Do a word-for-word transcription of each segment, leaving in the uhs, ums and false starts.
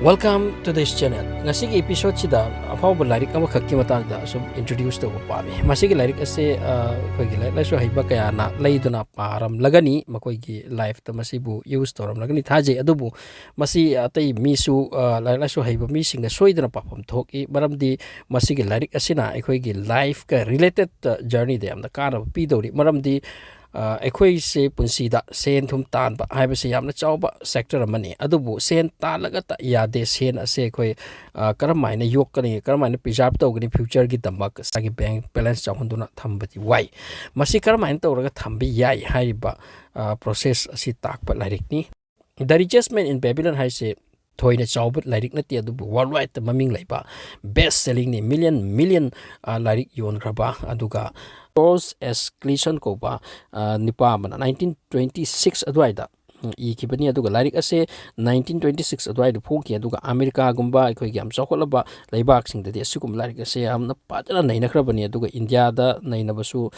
Welcome to this channel. ꯉꯁꯤꯒꯤ episode ꯁꯤꯗ ꯑꯐꯥꯎꯕ ꯂꯥꯏꯔꯤꯛ ꯑꯃꯈꯛꯀꯤ ꯃꯇꯥꯡꯗ ꯁꯨꯝ introduce ꯇꯧꯕ ꯄꯥꯝꯃꯤ꯫ ꯃꯁꯤꯒꯤ ꯂꯥꯏꯔꯤꯛ ꯑꯁꯦ, ꯑ, ꯑꯩꯈꯣꯏꯒꯤ ꯂꯥꯏꯔꯤꯛ ꯂꯥꯏꯁꯨ ꯍꯩꯕ ꯀꯌꯥꯅ ꯂꯩꯗꯨꯅ ꯄꯥꯔꯝꯂꯒꯅꯤ, ꯃꯈꯣꯏꯒꯤ life ꯇ ꯃꯁꯤꯕꯨ use ꯇꯧꯔꯝꯂꯒꯅꯤ ꯊꯥꯖꯩ꯫ ꯑꯗꯨꯕꯨ ꯃꯁꯤ ꯑꯇꯩ ꯃꯤꯁꯨ, ꯑ, ꯂꯥꯏꯔꯤꯛ ꯂꯥꯏꯁꯨ ꯍꯩꯕ ꯃꯤꯁꯤꯡꯅ ꯁꯣꯏꯗꯅ ꯄꯥꯐꯝ ꯊꯣꯛꯏ, ꯃꯔꯝꯗꯤ ꯃꯁꯤꯒꯤ ꯂꯥꯏꯔꯤꯛ ꯑꯁꯤꯅ ꯑꯩꯈꯣꯏꯒꯤ life ꯀ related journey ꯗ ꯌꯥꯝꯅ ꯀꯥꯟꯅꯕ ꯄꯤꯗꯧꯔꯤ꯫ ꯃꯔꯝꯗꯤ, ꯑ, ꯑꯩꯈꯣꯏꯁꯦ ꯄꯨꯟꯁꯤꯗ ꯁꯦꯟ ꯊꯨꯝ ꯇꯥꯟꯕ ꯍꯥꯏꯕꯁꯤ ꯌꯥꯝꯅ ꯆꯥꯎꯕ sector ꯑꯃꯅꯤ꯫ ꯑꯗꯨꯕꯨ ꯁꯦꯟ ꯇꯥꯜꯂꯒꯇ ꯌꯥꯗꯦ꯫ ꯁꯦꯟ ꯑꯁꯦ ꯑꯩꯈꯣꯏ, ꯑ, ꯀꯔꯝ ꯍꯥꯏꯅ ꯌꯣꯛꯀꯅꯤ, ꯀꯔꯝ ꯍꯥꯏꯅ preserve ꯇꯧꯒꯅꯤ, future ꯒꯤꯗꯃꯛ ꯏꯁꯥꯒꯤ bank balance ꯆꯥꯎꯍꯟꯗꯨꯅ ꯊꯝꯕꯗꯤ ꯋꯥꯏ꯫ ꯃꯁꯤ ꯀꯔꯝ ꯍꯥꯏꯅ ꯇꯧꯔꯒ ꯊꯝꯕ ꯌꯥꯏ ꯍꯥꯏꯔꯤꯕ, ꯑ, process ꯑꯁꯤ ꯇꯥꯛꯄ ꯂꯥꯏꯔꯤꯛꯅꯤ꯫ The Richest Man in Babylon ꯍꯥꯏꯁꯦ ꯊꯣꯏꯅ ꯆꯥꯎꯕ ꯂꯥꯏꯔꯤꯛ ꯅꯠꯇꯦ, ꯑꯗꯨꯕꯨ worldwide ꯇ ꯃꯃꯤꯡ ꯂꯩꯕ best selling ꯅꯤ, million million, ꯑ, ꯂꯥꯏꯔꯤꯛ ꯌꯣꯟꯈ꯭ꯔꯕ꯫ ꯑꯗꯨꯒ George S Clason ꯀꯧꯕ, ꯑ, ꯅꯨꯄꯥ ꯑꯃꯅ nineteen twenty six ꯑꯗꯨꯋꯥꯏꯗ, ꯎꯝ, ꯏꯈꯤꯕꯅꯤ꯫ ꯑꯗꯨꯒ ꯂꯥꯏꯔꯤꯛ ꯑꯁꯦ nineteen twenty six ꯑꯗꯨꯋꯥꯏꯗ ꯐꯣꯡꯈꯤ꯫ ꯑꯗꯨꯒ ꯑꯃꯦꯔꯤꯀꯥꯒꯨꯝꯕ ꯑꯩꯈꯣꯏꯒꯤ ꯌꯥꯝ ꯆꯥꯎꯈꯠꯂꯕ ꯂꯩꯕꯥꯛꯁꯤꯡꯗꯗꯤ ꯑꯁꯤꯒꯨꯝꯕ ꯂꯥꯏꯔꯤꯛ ꯑꯁꯦ ꯌꯥꯝꯅ ꯐꯖꯅ ꯅꯩꯅꯈ꯭ꯔꯕꯅꯤ꯫ ꯑꯗꯨꯒ ꯏꯟꯗꯤꯌꯥꯗ ꯅꯩꯅꯕꯁꯨ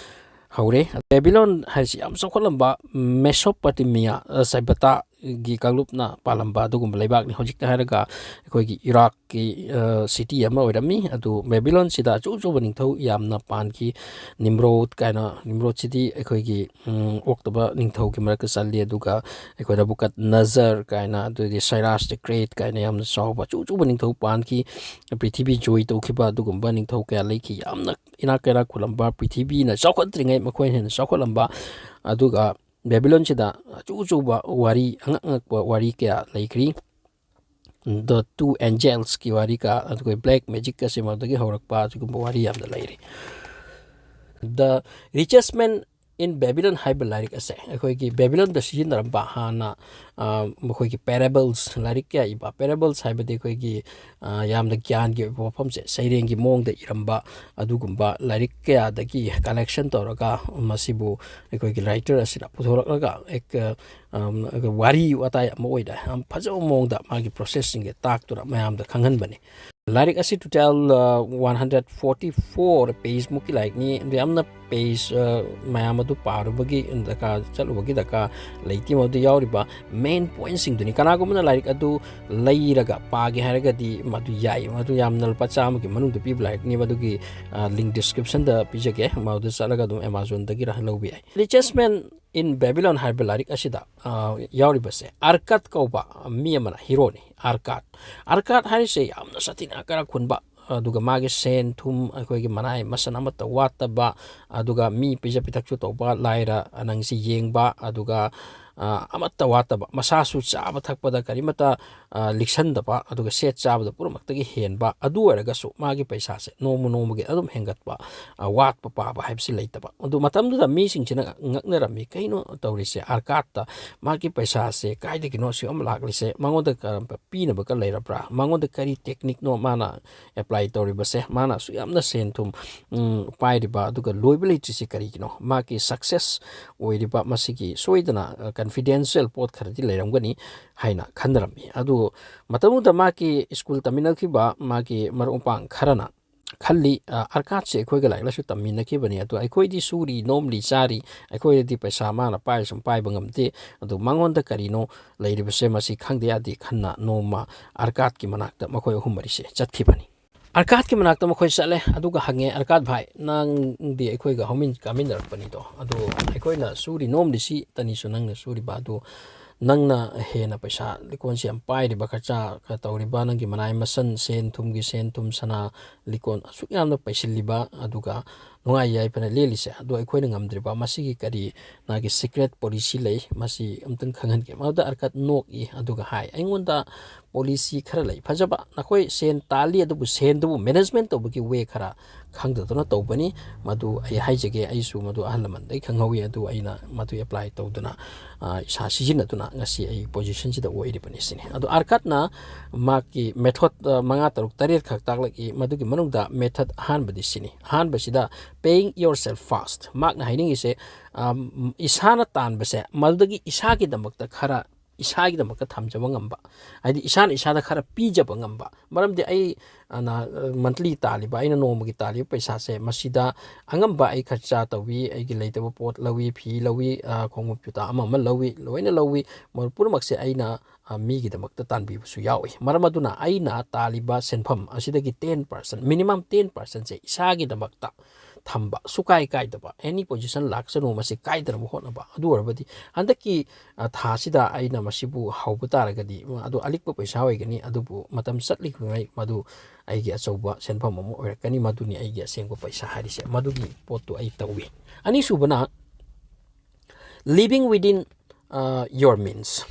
ꯍꯧꯔꯦ꯫ ꯕꯦꯕꯤꯂꯣꯟ ꯍꯥꯏꯁꯤ ꯌꯥꯝ ꯆꯥꯎꯈꯠꯂꯝꯕ ꯃꯦꯁꯣꯄꯣꯇꯦꯃꯤꯌꯥ, ꯑ, ꯁꯚ꯭ꯌꯇꯥꯒꯤ ꯀꯥꯡꯂꯨꯞꯅ ꯄꯥꯜꯂꯝꯕ ꯑꯗꯨꯒꯨꯝꯕ ꯂꯩꯕꯥꯛꯅꯤ꯫ ꯍꯧꯖꯤꯛꯇ ꯍꯥꯏꯔꯒ ꯑꯩꯈꯣꯏꯒꯤ ꯏꯔꯥꯛꯀꯤ, ꯑ, city ꯑꯃ ꯑꯣꯏꯔꯝꯃꯤ꯫ ꯑꯗꯨ ꯕꯦꯕꯤꯂꯣꯟꯁꯤꯗ ꯑꯆꯧ ꯑꯆꯧꯕ ꯅꯤꯡꯊꯧ ꯌꯥꯝꯅ ꯄꯥꯟꯈꯤ꯫ ꯅꯤꯝꯔꯣꯗ ꯀꯥꯏꯅ, ꯅꯤꯝꯔꯣꯗꯁꯤꯗꯤ ꯑꯩꯈꯣꯏꯒꯤ, ꯎꯝ, ꯑꯣꯛꯇꯕ ꯅꯤꯡꯊꯧꯒꯤ ꯃꯔꯛꯇ ꯆꯜꯂꯤ꯫ ꯑꯗꯨꯒ ꯑꯩꯈꯣꯏ ꯅꯕꯨꯀꯠꯅꯖꯔ ꯀꯥꯏꯅ, ꯑꯗꯨꯗꯤ Cyrus the Great ꯀꯥꯏꯅ ꯌꯥꯝꯅ ꯆꯥꯎꯕ ꯑꯆꯧ ꯑꯆꯧꯕ ꯅꯤꯡꯊꯧ ꯄꯥꯟꯈꯤ꯫ ꯄ꯭ꯔꯤꯊꯤꯕꯤ ꯖꯣꯏ ꯇꯧꯈꯤꯕ ꯑꯗꯨꯒꯨꯝꯕ ꯅꯤꯡꯊꯧ ꯀꯌꯥ ꯂꯩꯈꯤ꯫ ꯌꯥꯝꯅ ꯏꯅꯥꯛ ꯀꯩꯔꯥꯛ ꯈꯨꯜꯂꯝꯕ, ꯄ꯭ꯔꯤꯊꯤꯕꯤꯅ ꯆꯥꯎꯈꯠꯇ꯭ꯔꯤꯉꯩ ꯃꯈꯣꯏꯅ ꯍꯦꯟꯅ ꯆꯥꯎꯈꯠꯂꯝꯕ꯫ ꯑꯗꯨꯒ ꯕꯦꯕꯤꯂꯣꯟꯁꯤꯗ ꯑꯆꯧ ꯑꯆꯧꯕ ꯋꯥꯔꯤ, ꯑꯉꯛ ꯑꯉꯛꯄ ꯋꯥꯔꯤ ꯀꯌꯥ ꯂꯩꯈ꯭ꯔꯤ꯫ The Two Angels ꯀꯤ ꯋꯥꯔꯤ ꯀ, ꯑꯗꯨꯒ black magic ꯀꯁꯦ ꯃꯗꯨꯗꯒꯤ ꯍꯧꯔꯛꯄ ꯑꯁꯤꯒꯨꯝꯕ ꯋꯥꯔꯤ ꯌꯥꯝꯅ ꯂꯩꯔꯤ꯫ The Richest Man in Babylon ꯍꯥꯏꯕ ꯂꯥꯏꯔꯤꯛ ꯑꯁꯦ ꯑꯩꯈꯣꯏꯒꯤ ꯕꯦꯕꯤꯂꯣꯟꯗ ꯁꯤꯖꯤꯟꯅꯔꯝꯕ ꯍꯥꯟꯅ, ꯑ, ꯃꯈꯣꯏꯒꯤ parables, ꯂꯥꯏꯔꯤꯛ ꯀꯌꯥ ꯏꯕ, parables ꯍꯥꯏꯕꯗꯤ ꯑꯩꯈꯣꯏꯒꯤ, ꯑ, ꯌꯥꯝꯅ ꯒ꯭ꯌꯥꯟꯒꯤ ꯑꯣꯏꯕ ꯋꯥꯐꯝꯁꯦ ꯁꯩꯔꯦꯡꯒꯤ ꯃꯑꯣꯡꯗ ꯏꯔꯝꯕ ꯑꯗꯨꯒꯨꯝꯕ ꯂꯥꯏꯔꯤꯛ ꯀꯌꯥꯗꯒꯤ collection ꯇꯧꯔꯒ ꯃꯁꯤꯕꯨ ꯑꯩꯈꯣꯏꯒꯤ writer ꯑꯁꯤꯅ ꯄꯨꯊꯣꯔꯛꯂꯒ ꯑꯦꯛ-, ꯑ, ꯑꯝ, ꯋꯥꯔꯤ ꯋꯥꯇꯥꯏ ꯑꯃ ꯑꯣꯏꯅ ꯌꯥꯝ ꯐꯖꯕ ꯃꯑꯣꯡꯗ ꯃꯥꯒꯤ process ꯁꯤꯡꯁꯦ ꯇꯥꯛꯇꯨꯅ ꯃꯌꯥꯝꯗ ꯈꯪꯍꯟꯕꯅꯤ꯫ ꯂꯥꯏꯔꯤꯛ ꯑꯁꯤ total one hundred forty four page ꯃꯨꯛꯀꯤ ꯂꯥꯏꯔꯤꯛꯅꯤ꯫ ꯑꯗꯨ ꯌꯥꯝꯅ page ꯃꯌꯥꯝ ꯑꯗꯨ ꯄꯥꯔꯨꯕꯒꯤ ꯗꯔꯀꯥꯔ, ꯆꯠꯂꯨꯕꯒꯤ ꯗꯔꯀꯥꯔ ꯂꯩꯇꯦ꯫ ꯃꯗꯨ ꯌꯥꯎꯔꯤꯕ main pointꯁꯤꯡꯗꯨꯅꯤ꯫ ꯀꯅꯥꯒꯨꯝꯕꯅ ꯂꯥꯏꯔꯤꯛ ꯑꯗꯨ ꯂꯩꯔꯒ ꯄꯥꯒꯦ ꯍꯥꯏꯔꯒꯗꯤ ꯃꯗꯨ ꯌꯥꯏ꯫ ꯃꯗꯨ ꯌꯥꯝꯅ ꯂꯨꯄꯥ ꯆꯥꯝꯃꯒꯤ ꯃꯅꯨꯡꯗ ꯄꯤꯕ ꯂꯥꯏꯔꯤꯛꯅꯤ꯫ ꯃꯗꯨꯒꯤ link descriptionꯗ ꯄꯤꯖꯒꯦ, ꯃꯗꯨꯗ ꯆꯠꯂꯒ ꯑꯗꯨꯝ Amazonꯗꯒꯤꯔ ꯂꯧꯕ ꯌꯥꯏ꯫ Richest Man in Babylon ꯍꯥꯏꯔꯤꯕ ꯂꯥꯏꯔꯤꯛ ꯑꯁꯤꯗ ꯌꯥꯎꯔꯤꯕꯁꯦ ꯑꯔꯀꯥꯠ ꯀꯧꯕ ꯃꯤ ꯑꯃꯅ heroꯅꯤ꯫ ꯑꯔꯀꯥꯠ, ꯑꯔꯀꯥꯠ ꯍꯥꯏꯔꯤꯁꯦ ꯌꯥꯝꯅ ꯁꯥꯊꯤꯅ ꯀꯔꯞ ꯈꯨꯟꯕ, ꯑꯗꯨꯒ ꯃꯥꯒꯤ ꯁꯦꯟ ꯊꯨꯝ, ꯑꯩꯈꯣꯏꯒꯤ ꯃꯅꯥꯏ ꯃꯁꯟ ꯑꯃꯠꯇ ꯋꯥꯠꯇꯕ, ꯑꯗꯨꯒ ꯃꯤ ꯄꯤꯖ ꯄꯤꯊꯛꯁꯨ ꯇꯧꯕ, ꯂꯥꯏꯔ ꯅꯪꯁꯤ ꯌꯦꯡꯕ, ꯑꯗꯨꯒ ꯑꯃꯠꯇ ꯋꯥꯠꯇꯕ, ꯃꯁꯥꯁꯨ ꯆꯥꯕ ꯊꯛꯄꯗ ꯀꯔꯤꯃꯠꯇ ꯂꯤꯛꯁꯟꯗꯕ, ꯑꯗꯨꯒ ꯁꯦꯠ ꯆꯥꯕꯗ ꯄꯨꯝꯅꯃꯛꯇꯒꯤ ꯍꯦꯟꯕ꯫ ꯑꯗꯨ ꯑꯣꯏꯔꯒꯁꯨ ꯃꯥꯒꯤ ꯄꯩꯁꯥꯁꯦ ꯅꯣꯡꯃ ꯅꯣꯡꯃꯒꯤ ꯑꯗꯨꯝ ꯍꯦꯟꯒꯠꯄ, ꯋꯥꯠꯄ ꯄꯥꯕ ꯍꯥꯏꯕꯁꯤ ꯂꯩꯇꯕ꯫ ꯑꯗꯨ ꯃꯇꯝꯗꯨꯗ ꯃꯤꯁꯤꯡꯁꯤꯅ ꯉꯛꯅꯔꯝꯃꯤ, "ꯀꯩꯅꯣ ꯇꯧꯔꯤꯁꯦ? ꯑꯔꯀꯥꯠꯇ ꯃꯥꯒꯤ ꯄꯩꯁꯥꯁꯦ ꯀꯥꯏꯗꯒꯤꯅꯣ ꯑꯁꯨꯛ ꯌꯥꯝ ꯂꯥꯛꯂꯤꯁꯦ? ꯃꯉꯣꯟꯗ ꯄꯤꯅꯕꯒ ꯂꯩꯔꯕ꯭ꯔꯥ? ꯃꯉꯣꯟꯗ ꯀꯔꯤ techniqueꯅꯣ ꯃꯥꯅ apply ꯇꯧꯔꯤꯕꯁꯦ? ꯃꯥꯅ ꯑꯁꯨꯛ ꯌꯥꯝꯅ ꯁꯦꯟ ꯊꯨꯝ ꯄꯥꯏꯔꯤꯕ, ꯑꯗꯨꯒ ꯂꯣꯏꯕ ꯂꯩꯇ꯭ꯔꯤꯁꯤ ꯀꯔꯤꯒꯤꯅꯣ? ꯃꯥꯒꯤ success ꯑꯣꯏꯔꯤꯕ ꯃꯁꯤꯒꯤ ꯁꯣꯏꯗꯅ confidential ꯄꯣꯠ ꯈꯔꯗꯤ ꯂꯩꯔꯝꯒꯅꯤ" ꯍꯥꯏꯅ ꯈꯟꯅꯔꯝꯃꯤ꯫ ꯑꯗꯨ ꯃꯇꯝꯗꯨꯗ ꯃꯥꯒꯤ ꯁ꯭ꯀꯨꯜ ꯇꯝꯃꯤꯟꯅꯈꯤꯕ ꯃꯥꯒꯤ ꯃꯔꯨꯞ ꯃꯄꯥꯡ ꯈꯔꯅ ꯈꯜꯂꯤ, "ꯑꯔꯀꯥꯠꯁꯦ ꯑꯩꯈꯣꯏꯒ ꯂꯥꯏꯔꯤꯛ ꯂꯥꯏꯁꯨ ꯇꯝꯃꯤꯟꯅꯈꯤꯕꯅꯤ, ꯑꯗꯣ ꯑꯩꯈꯣꯏꯗꯤ ꯁꯨꯔꯤ ꯅꯣꯝꯂꯤ ꯆꯥꯔꯤ, ꯑꯩꯈꯣꯏꯗꯗꯤ ꯄꯩꯁꯥ ꯃꯥꯅ ꯄꯥꯏꯔꯤ ꯁꯨꯝ ꯄꯥꯏꯕ ꯉꯝꯗꯦ, ꯑꯗꯨ ꯃꯉꯣꯟꯗ ꯀꯔꯤꯅꯣ ꯂꯩꯔꯤꯕꯁꯦ ꯃꯁꯤ ꯈꯪꯗ ꯌꯥꯗꯦ" ꯈꯟꯅ ꯅꯣꯡꯃ ꯑꯔꯀꯥꯠꯀꯤ ꯃꯅꯥꯛꯇ ꯃꯈꯣꯏ ꯑꯍꯨꯝ ꯃꯔꯤꯁꯦ ꯆꯠꯈꯤꯕꯅꯤ꯫ ꯑꯔꯀꯥꯠꯀꯤ ꯃꯅꯥꯛꯇ ꯃꯈꯣꯏ ꯆꯠꯂꯦ, ꯑꯗꯨꯒ ꯍꯪꯉꯦ, "ꯑꯔꯀꯥꯠ ꯚꯥꯏ, ꯅꯪꯗꯤ ꯑꯩꯈꯣꯏꯒ ꯍꯧꯃꯤꯟ ꯀꯥꯃꯤꯟꯅꯔꯛꯄꯅꯤꯗꯣ, ꯑꯗꯣ ꯑꯩꯈꯣꯏꯅ ꯁꯨꯔꯤ ꯅꯣꯝꯂꯤꯁꯤ ꯇꯅꯤꯁꯨ ꯅꯪꯅ ꯁꯨꯔꯤꯕ, ꯑꯗꯨ ꯅꯪꯅ ꯍꯦꯟꯅ ꯄꯩꯁꯥ ꯂꯤꯀꯣꯟꯁꯤ ꯌꯥꯝ ꯄꯥꯏꯔꯤꯕ, ꯈꯔ ꯆꯥ ꯈꯔ ꯇꯧꯔꯤꯕ, ꯅꯪꯒꯤ ꯃꯅꯥꯏ ꯃꯁꯟ, ꯁꯦꯟ ꯊꯨꯝꯒꯤ ꯁꯦꯟ ꯊꯨꯝ, ꯁꯅꯥ ꯂꯤꯀꯣꯟ ꯑꯁꯨꯛ ꯌꯥꯝꯅ ꯄꯩꯁꯤꯜꯂꯤꯕ, ꯑꯗꯨꯒ ꯅꯨꯡꯉꯥꯏ ꯌꯥꯏꯐꯅ ꯂꯦꯜꯂꯤꯁꯦ, ꯑꯗꯣ ꯑꯩꯈꯣꯏꯅ ꯉꯝꯗ꯭ꯔꯤꯕ, ꯃꯁꯤꯒꯤ ꯀꯔꯤ ꯅꯥꯒꯤ secret policy ꯂꯩ? ꯃꯁꯤ ꯑꯝꯇꯪ ꯈꯪꯍꯟꯒꯦ꯫" ꯃꯗꯨꯗ ꯑꯔꯀꯥꯠ ꯅꯣꯛꯏ, ꯑꯗꯨꯒ ꯍꯥꯏ, "ꯑꯩꯉꯣꯟꯗ policy ꯈꯔ ꯂꯩ, ꯐꯖꯕ, ꯅꯈꯣꯏ ꯁꯦꯟ ꯇꯥꯜꯂꯤ, ꯑꯗꯨꯕꯨ ꯁꯦꯟꯗꯨꯕꯨ management ꯇꯧꯕꯒꯤ way ꯈꯔ ꯈꯪꯗꯗꯨꯅ ꯇꯧꯕꯅꯤ꯫ ꯃꯗꯨ ꯑꯩ ꯍꯥꯏꯖꯒꯦ, ꯑꯩꯁꯨ ꯃꯗꯨ ꯑꯍꯜ ꯂꯃꯟꯗꯒꯤ ꯈꯪꯍꯧꯏ, ꯑꯗꯨ ꯑꯩꯅ ꯃꯗꯨ apply ꯇꯧꯗꯨꯅ, ꯑ, ꯏꯁꯥ ꯁꯤꯖꯤꯟꯅꯗꯨꯅ ꯉꯁꯤ ꯑꯩ positionꯁꯤꯗ ꯑꯣꯏꯔꯤꯕꯅꯤ" ꯁꯤꯅꯤ꯫ ꯑꯗꯣ ꯑꯔꯀꯥꯠꯅ ꯃꯥꯒꯤ method, ꯑ, ꯃꯉꯥ, ꯇꯔꯨꯛ, ꯇꯔꯦꯠ ꯈꯛ ꯇꯥꯛꯂꯛꯏ꯫ ꯃꯗꯨꯒꯤ ꯃꯅꯨꯡꯗ method ꯑꯍꯥꯟꯕꯗꯤ ꯁꯤꯅꯤ꯫ ꯑꯍꯥꯟꯕꯁꯤꯗ paying yourself first꯫ ꯃꯍꯥꯛꯅ ꯍꯥꯏꯅꯤꯡꯉꯤꯁꯦ, ꯑ, ꯏꯁꯥꯅ ꯇꯥꯟꯕꯁꯦ, ꯃꯗꯨꯗꯒꯤ ꯏꯁꯥꯒꯤꯗꯃꯛꯇ ꯈꯔ ꯏꯁꯥꯒꯤꯗꯃꯛꯇ ꯊꯝꯖꯕ ꯉꯝꯕ, ꯍꯥꯏꯗꯤ ꯏꯁꯥꯅ ꯏꯁꯥꯗ ꯈꯔ ꯄꯤꯖꯕ ꯉꯝꯕ꯫ ꯃꯔꯝꯗꯤ ꯑꯩ, ꯑ, ꯅ-, monthly ꯇꯥꯜꯂꯤꯕ, ꯑꯩꯅ ꯅꯣꯡꯃꯒꯤ ꯇꯥꯜꯂꯤꯕ ꯄꯩꯁꯥꯁꯦ, ꯃꯁꯤꯗ ꯑꯉꯝꯕ ꯑꯩ ꯈꯔꯆꯥ ꯇꯧꯏ, ꯑꯩꯒꯤ ꯂꯩꯇꯕ ꯄꯣꯠ ꯂꯧꯏ, ꯐꯤ ꯂꯧꯏ, ꯑ, ꯈꯣꯡꯎꯞ ꯖꯨꯇꯥ ꯑꯃ ꯑꯃ ꯂꯧꯏ, ꯂꯣꯏꯅ ꯂꯧꯏ꯫ ꯃ-, ꯄꯨꯝꯅꯃꯛꯁꯦ ꯑꯩꯅ, ꯑ, ꯃꯤꯒꯤꯗꯃꯛꯇ ꯇꯥꯟꯕꯤꯕꯁꯨ ꯌꯥꯎꯏ꯫ ꯃꯔꯝ ꯑꯗꯨꯅ ꯑꯩꯅ ꯇꯥꯜꯂꯤꯕ ꯁꯦꯟꯐꯝ ꯑꯁꯤꯗꯒꯤ ten percent, minimum ten percentꯁꯦ ꯏꯁꯥꯒꯤꯗꯃꯛꯇ ꯊꯝꯕ, ꯁꯨꯀꯥꯏ ꯀꯥꯏꯗꯕ, any position ꯂꯥꯛꯁꯅꯨ, ꯃꯁꯤ ꯀꯥꯏꯗꯅꯕ ꯍꯣꯠꯅꯕ꯫ ꯑꯗꯨ ꯑꯣꯏꯔꯕꯗꯤ ꯍꯟꯗꯛꯀꯤ, ꯑ, ꯊꯥꯁꯤꯗ ꯑꯩꯅ ꯃꯁꯤꯕꯨ ꯍꯧꯕ ꯇꯥꯔꯒꯗꯤ, ꯑꯗꯨ ꯑꯂꯤꯛꯄ ꯄꯩꯁꯥ ꯑꯣꯏꯒꯅꯤ, ꯑꯗꯨꯕꯨ ꯃꯇꯝ ꯆꯠꯂꯤꯉꯩ ꯃꯗꯨ ꯑꯩꯒꯤ ꯑꯆꯧꯕ ꯁꯦꯟꯐꯝ ꯑꯃ ꯑꯣꯏꯔꯛꯀꯅꯤ꯫ ꯃꯗꯨꯅꯤ ꯑꯩꯒꯤ ꯑꯁꯦꯡꯕ ꯄꯩꯁꯥ ꯍꯥꯏꯔꯤꯁꯦ꯫ ꯃꯗꯨꯒꯤ ꯄꯣꯠꯇꯨ ꯑꯩ ꯇꯧꯏ꯫ ꯑꯅꯤꯁꯨꯕꯅ, living within, ꯑ, your means꯫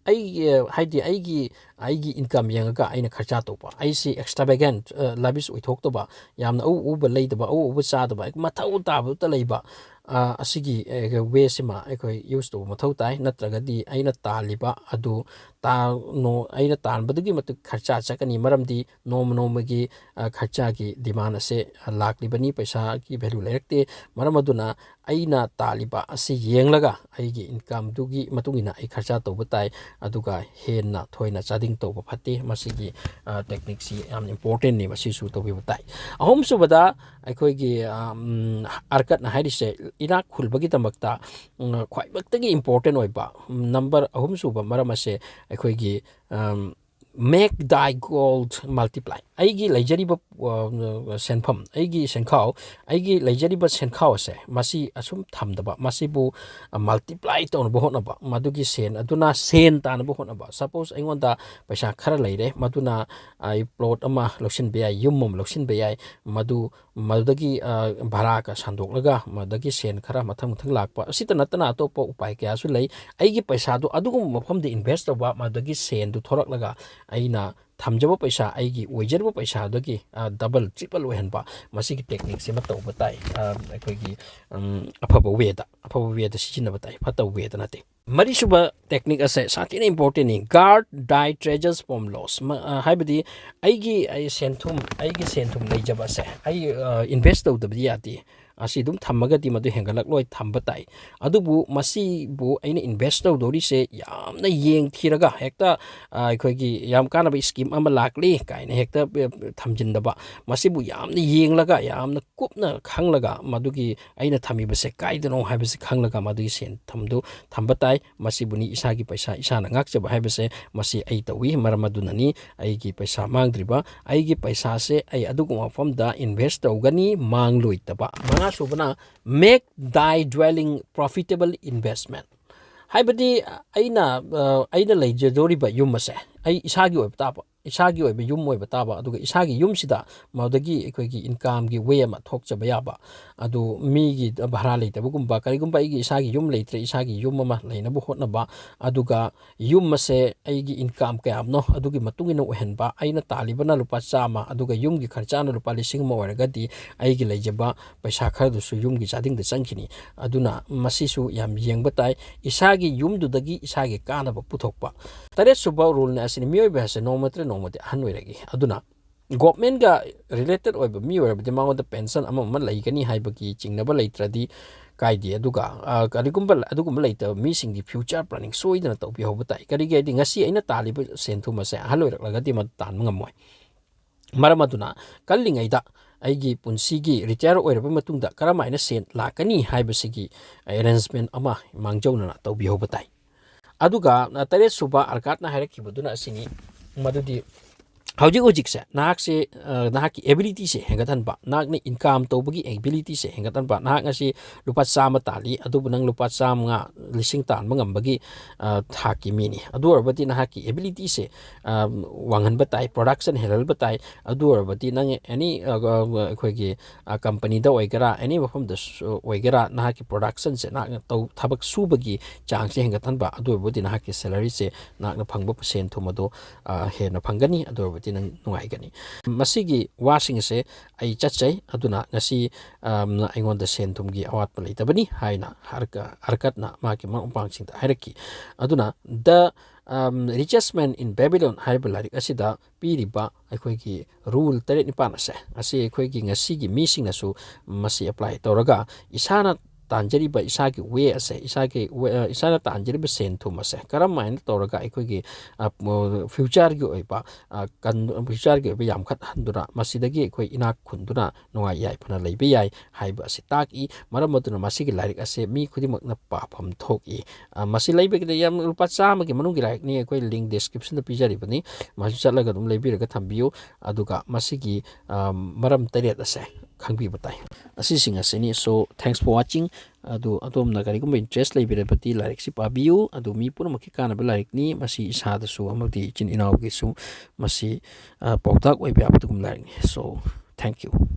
ꯑꯩꯒꯤ, ꯍꯥꯏꯗꯤ ꯑꯩꯒꯤ, ꯑꯩꯒꯤ income ꯌꯦꯡꯉꯒ ꯑꯩꯅ ꯈꯔꯆꯥ ꯇꯧꯕ꯫ ꯑꯩꯁꯤ extravagant, ꯑ, lavish ꯑꯣꯏꯊꯣꯛꯇꯕ, ꯌꯥꯝꯅ ꯑꯎ ꯑꯎꯕ ꯂꯩꯗꯕ, ꯑꯎ ꯑꯎꯕ ꯆꯥꯗꯕ, ꯃꯊꯧ ꯇꯥꯕꯇ ꯂꯩꯕ, ꯑ, ꯑꯁꯤꯒꯤ, ꯑ, way ꯁꯤꯃ ꯑꯩꯈꯣꯏ use ꯇꯧꯕ ꯃꯊꯧ ꯇꯥꯏ꯫ ꯅꯠꯇ꯭ꯔꯒꯗꯤ ꯑꯩꯅ ꯇꯥꯜꯂꯤꯕ ꯑꯗꯨ ꯇꯥ-, ꯅꯣ-, ꯑꯩꯅ ꯇꯥꯟꯕꯗꯨꯒꯤ ꯃꯇꯤꯛ ꯈꯔꯆꯥ ꯆꯠꯀꯅꯤ꯫ ꯃꯔꯝꯗꯤ ꯅꯣꯡꯃ ꯅꯣꯡꯃꯒꯤ, ꯑ, ꯈꯔꯆꯥꯒꯤ demand ꯑꯁꯦ, ꯑ, ꯂꯥꯛꯂꯤꯕꯅꯤ, ꯄꯩꯁꯥꯒꯤ value ꯂꯩꯔꯛꯇꯦ꯫ ꯃꯔꯝ ꯑꯗꯨꯅ ꯑꯩꯅ ꯇꯥꯜꯂꯤꯕ ꯑꯁꯤ ꯌꯦꯡꯂꯒ ꯑꯩꯒꯤ incomeꯗꯨꯒꯤ ꯃꯇꯨꯡ ꯏꯟꯅ ꯑꯩ ꯈꯔꯆꯥ ꯇꯧꯕ ꯇꯥꯏ꯫ ꯑꯗꯨꯒ ꯍꯦꯟꯅ ꯊꯣꯏꯅ ꯆꯥꯗꯤꯡ ꯇꯧꯕ ꯐꯠꯇꯦ꯫ ꯃꯁꯤꯒꯤ, ꯑ, techniqueꯁꯤ ꯌꯥꯝꯅ importantꯅꯤ, ꯃꯁꯤꯁꯨ ꯇꯧꯕꯤꯕ ꯇꯥꯏ꯫ ꯑꯍꯨꯝꯁꯨꯕꯗ ꯑꯩꯈꯣꯏꯒꯤ, ꯑ, ꯎꯝ, ꯑꯔꯀꯠꯅ ꯍꯥꯏꯔꯤꯁꯦ ꯏꯅꯥꯛ ꯈꯨꯜꯕꯒꯤꯗꯃꯛꯇ, ꯎꯝ, ꯈ꯭ꯋꯥꯏꯃꯛꯇꯒꯤ important ꯑꯣꯏꯕ, ꯎꯝ, number ꯑꯍꯨꯝꯁꯨꯕ ꯃꯔꯝ ꯑꯁꯦ ꯑꯩꯈꯣꯏꯒꯤ, ꯑꯝ, make thy gold multiply꯫ ꯑꯩꯒꯤ ꯂꯩꯖꯔꯤꯕ, ꯑ, ꯁꯦꯟꯐꯝ, ꯑꯩꯒꯤ ꯁꯦꯟꯈꯥꯎ, ꯑꯩꯒꯤ ꯂꯩꯖꯔꯤꯕ ꯁꯦꯟꯈꯥꯎ ꯑꯁꯦ ꯃꯁꯤ ꯑꯁꯨꯝ ꯊꯝꯗꯕ, ꯃꯁꯤꯕꯨ, ꯑ, multiply ꯇꯧꯅꯕ ꯍꯣꯠꯅꯕ, ꯃꯗꯨꯒꯤ ꯁꯦꯟ ꯑꯗꯨꯅ ꯁꯦꯟ ꯇꯥꯅꯕ ꯍꯣꯠꯅꯕ꯫ Suppose ꯑꯩꯉꯣꯟꯗ ꯄꯩꯁꯥ ꯈꯔ ꯂꯩꯔꯦ, ꯃꯗꯨꯅ ꯑꯩ plot ꯑꯃ ꯂꯧꯁꯤꯟꯕ ꯌꯥꯏ, ꯌꯨꯝ ꯑꯃ ꯂꯧꯁꯤꯟꯕ ꯌꯥꯏ, ꯃꯗꯨ, ꯃꯗꯨꯗꯒꯤ, ꯑ, ꯚꯔꯥꯒ ꯁꯥꯟꯗꯣꯛꯂꯒ ꯃꯗꯨꯗꯒꯤ ꯁꯦꯟ ꯈꯔ ꯃꯊꯪ ꯃꯊꯪ ꯂꯥꯛꯄ꯫ ꯑꯁꯤꯇ ꯅꯠꯇꯅ ꯑꯇꯣꯞꯄ ꯎꯄꯥꯏ ꯀꯌꯥꯁꯨ ꯂꯩ꯫ ꯑꯩꯒꯤ ꯄꯩꯁꯥꯗꯨ ꯑꯗꯨꯒꯨꯝꯕ ꯃꯐꯝꯗ invest ꯇꯧꯕ, ꯃꯗꯨꯗꯒꯤ ꯁꯦꯟꯗꯨ ꯊꯣꯔꯛꯂꯒ ꯑꯩꯅ ꯊꯝꯖꯕ ꯄꯩꯁꯥ, ꯑꯩꯒꯤ ꯑꯣꯏꯖꯔꯤꯕ ꯄꯩꯁꯥꯗꯒꯤ, ꯑ, double, triple ꯑꯣꯏꯍꯟꯕ, ꯃꯁꯤꯒꯤ techniqueꯁꯤꯃ ꯇꯧꯕ ꯇꯥꯏ꯫ ꯑ, ꯑꯩꯈꯣꯏꯒꯤ, ꯎꯝ, ꯑꯐꯕ wayꯗ, ꯑꯐꯕ wayꯗ ꯁꯤꯖꯤꯟꯅꯕ ꯇꯥꯏ, ꯐꯠꯇꯕ wayꯗ ꯅꯠꯇꯦ꯫ ꯃꯔꯤꯁꯨꯕ technique ꯑꯁꯦ ꯁꯥꯊꯤꯅ importantꯅꯤ, guard thy treasures from loss꯫ ꯃ-, ꯑ, ꯍꯥꯏꯕꯗꯤ ꯑꯩꯒꯤ, ꯑꯩ ꯁꯦꯟꯊꯨꯝ, ꯑꯩꯒꯤ ꯁꯦꯟꯊꯨꯝ ꯂꯩꯖꯕ ꯑꯁꯦ ꯑꯩ, ꯑ, invest ꯇꯧꯗꯕꯗꯤ ꯌꯥꯗꯦ꯫ ꯑꯁꯤ ꯑꯗꯨꯝ ꯊꯝꯃꯒꯗꯤ ꯃꯗꯨ ꯍꯦꯟꯒꯠꯂꯛꯂꯣꯏ, ꯊꯝꯕ ꯇꯥꯏ꯫ ꯑꯗꯨꯕꯨ ꯃꯁꯤꯕꯨ ꯑꯩꯅ invest ꯇꯧꯗꯧꯔꯤꯁꯦ ꯌꯥꯝꯅ ꯌꯦꯡꯊꯤꯔꯒ ꯍꯦꯛꯇ, ꯑ, ꯑꯩꯈꯣꯏꯒꯤ ꯌꯥꯝ ꯀꯥꯟꯅꯕ scheme ꯑꯃ ꯂꯥꯛꯂꯤ ꯀꯥꯏꯅ ꯍꯦꯛꯇ, ꯑ, ꯊꯝꯖꯤꯟꯗꯕ, ꯃꯁꯤꯕꯨ ꯌꯥꯝꯅ ꯌꯦꯡꯂꯒ, ꯌꯥꯝꯅ ꯀꯨꯞꯅ ꯈꯪꯂꯒ, ꯃꯗꯨꯒꯤ ꯑꯩꯅ ꯊꯝꯃꯤꯕꯁꯦ ꯀꯥꯏꯗꯅꯣ ꯍꯥꯏꯕꯁꯤ ꯈꯪꯂꯒ ꯃꯗꯨꯒꯤ ꯁꯦꯟꯊꯨꯝꯗꯨ ꯊꯝꯕ ꯇꯥꯏ꯫ ꯃꯁꯤꯕꯨꯅꯤ ꯏꯁꯥꯒꯤ ꯄꯩꯁꯥ ꯏꯁꯥꯅ ꯉꯥꯛꯆꯕ ꯍꯥꯏꯕꯁꯦ, ꯃꯁꯤ ꯑꯩ ꯇꯧꯏ꯫ ꯃꯔꯝ ꯑꯗꯨꯅꯅꯤ ꯑꯩꯒꯤ ꯄꯩꯁꯥ ꯃꯥꯡꯗ꯭ꯔꯤꯕ꯫ ꯑꯩꯒꯤ ꯄꯩꯁꯥꯁꯦ ꯑꯩ ꯑꯗꯨꯒꯨꯝꯕ ꯃꯐꯝꯗ invest ꯇꯧꯒꯅꯤ, ꯃꯥꯡꯂꯣꯏꯗꯕ꯫ ꯃꯉꯥꯁꯨꯕꯅ, make thy dwelling profitable investment꯫ ꯍꯥꯏꯕꯗꯤ ꯑꯩꯅ, ꯑ, ꯑꯩꯅ ꯂꯩꯖꯗꯧꯔꯤꯕ ꯌꯨꯝ ꯑꯁꯦ ꯑꯩ ꯏꯁꯥꯒꯤ ꯑꯣꯏꯕ ꯇꯥꯕ, ꯏꯁꯥꯒꯤ ꯑꯣꯏꯕ ꯌꯨꯝ ꯑꯣꯏꯕ ꯇꯥꯕ, ꯑꯗꯨꯒ ꯏꯁꯥꯒꯤ ꯌꯨꯝꯁꯤꯗ ꯃꯗꯨꯗꯒꯤ ꯑꯩꯈꯣꯏꯒꯤ incomeꯒꯤ way ꯑꯃ ꯊꯣꯛꯆꯕ ꯌꯥꯕ, ꯑꯗꯨ ꯃꯤꯒꯤ ꯚꯔꯥ ꯂꯩꯇꯕꯒꯨꯝꯕ, ꯀꯔꯤꯒꯨꯝꯕ ꯑꯩꯒꯤ ꯏꯁꯥꯒꯤ ꯌꯨꯝ ꯂꯩꯇ꯭ꯔꯦ, ꯏꯁꯥꯒꯤ ꯌꯨꯝ ꯑꯃ ꯂꯩꯅꯕ ꯍꯣꯠꯅꯕ, ꯑꯗꯨꯒ ꯌꯨꯝ ꯑꯁꯦ ꯑꯩꯒꯤ income ꯀꯌꯥꯝꯅꯣ ꯑꯗꯨꯒꯤ ꯃꯇꯨꯡ ꯏꯟꯅ ꯑꯣꯏꯍꯟꯕ, ꯑꯩꯅ ꯇꯥꯜꯂꯤꯕꯅ ꯂꯨꯄꯥ ꯆꯥꯝꯃ, ꯑꯗꯨꯒ ꯌꯨꯝꯒꯤ ꯈꯔꯆꯥꯅ ꯂꯨꯄꯥ ꯂꯤꯁꯤꯡ ꯑꯃ ꯑꯣꯏꯔꯒꯗꯤ ꯑꯩꯒꯤ ꯂꯩꯖꯕ ꯄꯩꯁꯥ ꯈꯔꯗꯨꯁꯨ ꯌꯨꯝꯒꯤ ꯆꯥꯗꯤꯡꯗ ꯆꯪꯈꯤꯅꯤ꯫ ꯑꯗꯨꯅ ꯃꯁꯤꯁꯨ ꯌꯥꯝ ꯌꯦꯡꯕ ꯇꯥꯏ, ꯏꯁꯥꯒꯤ ꯌꯨꯝꯗꯨꯗꯒꯤ ꯏꯁꯥꯒꯤ ꯀꯥꯟꯅꯕ ꯄꯨꯊꯣꯛꯄ꯫ ꯇꯔꯦꯠꯁꯨꯕ ruleꯅ ꯑꯁꯤꯅꯤ, ꯃꯤꯑꯣꯏꯕ ꯍꯥꯏꯁꯦ ꯅꯣꯡꯃ ꯅꯠꯇ꯭ꯔ ꯅꯣꯡꯃꯗꯤ ꯑꯍꯟ ꯑꯣꯏꯔꯛꯏ꯫ ꯑꯗꯨꯅ governmentꯒ related ꯑꯣꯏꯕ ꯃꯤ ꯑꯣꯏꯔꯕꯗꯤ ꯃꯉꯣꯟꯗ pension ꯑꯃ ꯑꯃ ꯂꯩꯒꯅꯤ ꯍꯥꯏꯕꯒꯤ ꯆꯤꯡꯅꯕ ꯂꯩꯇ꯭ꯔꯗꯤ ꯀꯥꯏꯗꯦ꯫ ꯑꯗꯨꯒ, ꯑ, ꯀꯔꯤꯒꯨꯝꯕ ꯑꯗꯨꯒꯨꯝꯕ ꯂꯩꯇꯕ ꯃꯤꯁꯤꯡꯒꯤ future planning ꯁꯣꯏꯗꯅ ꯇꯧꯕꯤꯍꯧꯕ ꯇꯥꯏ꯫ ꯀꯔꯤꯒꯤ ꯍꯥꯏꯗꯤ ꯉꯁꯤ ꯑꯩꯅ ꯇꯥꯜꯂꯤꯕ ꯁꯦꯟ ꯊꯨꯝ ꯑꯁꯦ ꯑꯍꯜ ꯑꯣꯏꯔꯛꯂꯒꯗꯤ ꯃꯗꯨ ꯇꯥꯟꯕ ꯉꯝꯃꯣꯏ꯫ ꯃꯔꯝ ꯑꯗꯨꯅ ꯀꯜꯂꯤꯉꯩꯗ ꯑꯩꯒꯤ ꯄꯨꯟꯁꯤꯒꯤ retire ꯑꯣꯏꯔꯕ ꯃꯇꯨꯡꯗ ꯀꯔꯝ ꯍꯥꯏꯅ ꯁꯦꯟ ꯂꯥꯛꯀꯅꯤ ꯍꯥꯏꯕꯁꯤꯒꯤ arrangement ꯑꯃ ꯃꯥꯡꯖꯧꯅꯅ ꯇꯧꯕꯤꯍꯧꯕ ꯇꯥꯏ꯫ ꯑꯗꯨꯒ, ꯑ, ꯇꯔꯦꯠꯁꯨꯕ ꯑꯔꯀꯥꯠꯅ ꯍꯥꯏꯔꯛꯈꯤꯕꯗꯨꯅ ꯑꯁꯤꯅꯤ, ꯃꯗꯨꯗꯤ ꯍꯧꯖꯤꯛ ꯍꯧꯖꯤꯛꯁꯦ ꯅꯍꯥꯛꯁꯦ, ꯑ, ꯅꯍꯥꯛꯀꯤ abilityꯁꯦ ꯍꯦꯟꯒꯠꯍꯟꯕ, ꯅꯍꯥꯛꯅ income ꯇꯧꯕꯒꯤ abilityꯁꯦ ꯍꯦꯟꯒꯠꯍꯟꯕ꯫ ꯅꯍꯥꯛ ꯉꯁꯤ ꯂꯨꯄꯥ ꯆꯥꯝꯃ ꯇꯥꯜꯂꯤ, ꯑꯗꯨꯕꯨ ꯅꯪ ꯂꯨꯄꯥ ꯆꯥꯝꯃꯉꯥ, ꯂꯤꯁꯤꯡ ꯇꯥꯟꯕ ꯉꯝꯕꯒꯤ, ꯑ, ꯊꯥꯛꯀꯤ ꯃꯤꯅꯤ꯫ ꯑꯗꯨ ꯑꯣꯏꯔꯕꯗꯤ ꯅꯍꯥꯛꯀꯤ abilityꯁꯦ, ꯑ, ꯋꯥꯡꯍꯟꯕ ꯇꯥꯏ, production ꯍꯦꯜꯍꯟꯕ ꯇꯥꯏ꯫ ꯑꯗꯨ ꯑꯣꯏꯔꯕꯗꯤ ꯅꯪ any, ꯑ, ꯑ, ꯑꯩꯈꯣꯏꯒꯤ, ꯑ, companyꯗ ꯑꯣꯏꯒꯦꯔꯥ, any ꯃꯐꯝꯗ ꯁꯨ-, ꯑꯣꯏꯒꯦꯔꯥ, ꯅꯍꯥꯛꯀꯤ productionꯁꯦ, ꯅꯍꯥꯛꯅ ꯇꯧ-, ꯊꯕꯛ ꯁꯨꯕꯒꯤ ꯆꯥꯡꯁꯦ ꯍꯦꯟꯒꯠꯍꯟꯕ꯫ ꯑꯗꯨ ꯑꯣꯏꯔꯕꯗꯤ ꯅꯍꯥꯛꯀꯤ salaryꯁꯦ, ꯅꯍꯥꯛꯅ ꯐꯪꯕ ꯁꯦꯟ ꯊꯨꯝ ꯑꯗꯣ, ꯑ, ꯍꯦꯟꯅ ꯐꯪꯒꯅꯤ꯫ ꯑꯗꯨ ꯑꯣꯏꯔꯕꯗꯤ ꯅꯪ ꯅꯨꯡꯉꯥꯏꯒꯅꯤ꯫ ꯃꯁꯤꯒꯤ ꯋꯥꯁꯤꯡ ꯑꯁꯦ ꯑꯩ ꯆꯠꯆꯩ, ꯑꯗꯨꯅ ꯉꯁꯤ, ꯑꯝ, ꯑꯩꯉꯣꯟꯗ ꯁꯦꯟ ꯊꯨꯝꯒꯤ ꯑꯋꯥꯠꯄ ꯂꯩꯇꯕꯅꯤ ꯍꯥꯏꯅ ꯑꯔꯀ-, ꯑꯔꯀꯠꯅ ꯃꯥꯒꯤ ꯃꯔꯨꯞ ꯃꯄꯥꯡꯁꯤꯡꯗ ꯍꯥꯏꯔꯛꯈꯤ꯫ ꯑꯗꯨꯅ The, ꯑꯝ, Richest Man in Babylon ꯍꯥꯏꯔꯤꯕ ꯂꯥꯏꯔꯤꯛ ꯑꯁꯤꯗ ꯄꯤꯔꯤꯕ ꯑꯩꯈꯣꯏꯒꯤ rule ꯇꯔꯦꯠ ꯅꯤꯄꯥꯜ ꯑꯁꯦ, ꯑꯁꯤ ꯑꯩꯈꯣꯏꯒꯤ ꯉꯁꯤꯒꯤ ꯃꯤꯁꯤꯡꯅꯁꯨ ꯃꯁꯤ apply ꯇꯧꯔꯒ ꯏꯁꯥꯅ ꯇꯥꯟꯖꯔꯤꯕ ꯏꯁꯥꯒꯤ way ꯑꯁꯦ, ꯏꯁꯥꯒꯤ way, ꯑ, ꯏꯁꯥꯅ ꯇꯥꯟꯖꯔꯤꯕ ꯁꯦꯟ ꯊꯨꯝ ꯑꯁꯦ ꯀꯔꯝ ꯍꯥꯏꯅ ꯇꯧꯔꯒ ꯑꯩꯈꯣꯏꯒꯤ, ꯑ, ꯃ-, futureꯒꯤ ꯑꯣꯏꯕ, ꯑ, ꯀꯟ-, futureꯒꯤ ꯑꯣꯏꯕ ꯌꯥꯝꯈꯠꯍꯟꯗꯨꯅ ꯃꯁꯤꯗꯒꯤ ꯑꯩꯈꯣꯏ ꯏꯅꯥꯛ ꯈꯨꯟꯗꯨꯅ ꯅꯨꯡꯉꯥꯏ ꯌꯥꯏꯐꯅ ꯂꯩꯕ ꯌꯥꯏ ꯍꯥꯏꯕ ꯑꯁꯤ ꯇꯥꯛꯏ꯫ ꯃꯔꯝ ꯑꯗꯨꯅ ꯃꯁꯤꯒꯤ ꯂꯥꯏꯔꯤꯛ ꯑꯁꯦ ꯃꯤ ꯈꯨꯗꯤꯡꯃꯛꯅ ꯄꯥꯐꯝ ꯊꯣꯛꯏ꯫ ꯑ, ꯃꯁꯤ ꯂꯩꯕꯒꯤꯗ ꯌꯥꯝ ꯂꯨꯄꯥ ꯆꯥꯝꯃꯒꯤ ꯃꯅꯨꯡꯒꯤ ꯂꯥꯏꯔꯤꯛꯅꯤ, ꯑꯩꯈꯣꯏ link descriptionꯗ ꯄꯤꯖꯔꯤꯕꯅꯤ, ꯃꯁꯤ ꯆꯠꯂꯒ ꯑꯗꯨꯝ ꯂꯩꯕꯤꯔꯒ ꯊꯝꯕꯤꯌꯨ꯫ ꯑꯗꯨꯒ ꯃꯁꯤꯒꯤ, ꯑ, ꯃꯔꯝ ꯇꯔꯦꯠ ꯑꯁꯦ ꯈꯪꯕꯤꯕ ꯇꯥꯏ꯫ ꯑꯁꯤꯁꯤꯡ ꯑꯁꯤꯅꯤ꯫ So, thanks for watching꯫ ꯑꯗꯨ ꯑꯗꯣꯝꯅ ꯀꯔꯤꯒꯨꯝꯕ interest ꯂꯩꯕꯤꯔꯕꯗꯤ ꯂꯥꯏꯔꯤꯛꯁꯤ ꯄꯥꯕꯤꯌꯨ꯫ ꯑꯗꯨ ꯃꯤ ꯄꯨꯝꯅꯃꯛꯀꯤ ꯀꯥꯟꯅꯕ ꯂꯥꯏꯔꯤꯛꯅꯤ꯫ ꯃꯁꯤ ꯏꯁꯥꯗꯁꯨ ꯑꯃꯗꯤ ꯏꯆꯤꯟ ꯏꯅꯥꯎꯒꯤꯁꯨ ꯃꯁꯤ, ꯑ, ꯄꯥꯎꯇꯥꯛ ꯑꯣꯏꯕ ꯌꯥꯕ ꯑꯗꯨꯒꯨꯝꯕ ꯂꯥꯏꯔꯤꯛꯅꯤ꯫ So, thank you꯫